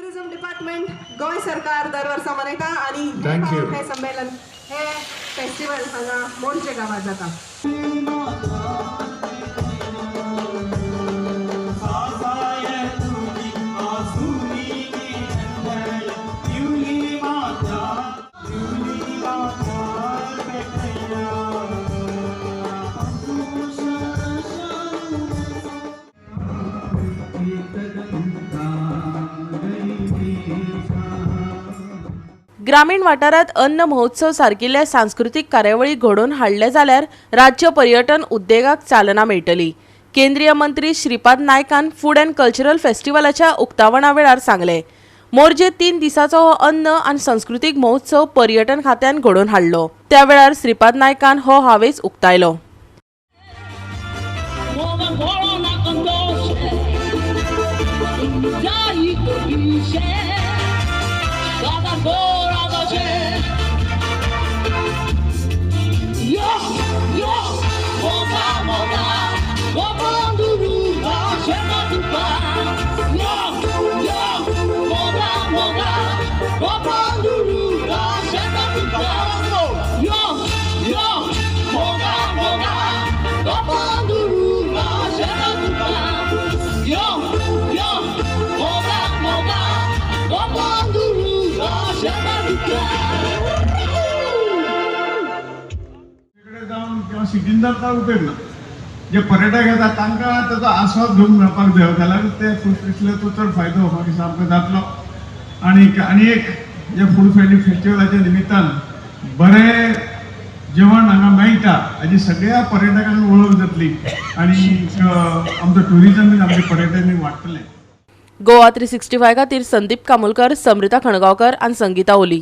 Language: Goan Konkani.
टुरिझम डिपार्टमेंट, गोंय सरकार दर वर्सा मनयता आनी हे Thank you. फावट हे संमेलन, हे फेस्टिवल हांगा मोरजे गांवांत जाता. ग्रामीण वाठारात अन्न महोत्सव सारकिल्ल्या सांस्कृतीक कार्यावळी घडोवन हाडले जाल्यार राज्य पर्यटन उद्देगाक चालना मेळटली. केंद्रीय मंत्री श्रीपाद नायकान फूड अँड कल्चरल फेस्टिवलाच्या उक्तावणा वेळार सांगले. मोरजे 3 दिसाचो हो अन्न आनी संस्कृतीक महोत्सव पर्यटन खात्यान घडोवन हाडलो. त्या वेळार श्रीपाद नायकान हो हावेस उक्तायलो. 我们活那更多些，加一个一些，大大过那个些，哟哟，我把我把我把路路把全把都把，哟哟，我把我把我把路路把全把都把，哟哟，我把我把我把路路把全把都把，哟哟，我把我把我把路路把全把都把。 सगळे जावन किंवा सिटीन जावन काय उपयोग ना. जे पर्यटक येता तांकां ताचो आस्वाद घेवंक मेळपाक जाय, जाल्यार ते फूड फेस्टिवलाचो चड फायदो म्हाका दिसता आमकां जातलो. आनी आनी एक जे फूड फेस्टिवलाच्या निमित्तान बरें जेवण हांगा मेळटा हाजी सगळ्या पर्यटकांक वळख जातली आनी आमचो ट्युरिजम, आमचें पर्यटन वाडटलें. गोवा 365 खातीर संदीप कामुलकर, समृता खणगांवकर आनी संगीता ओली.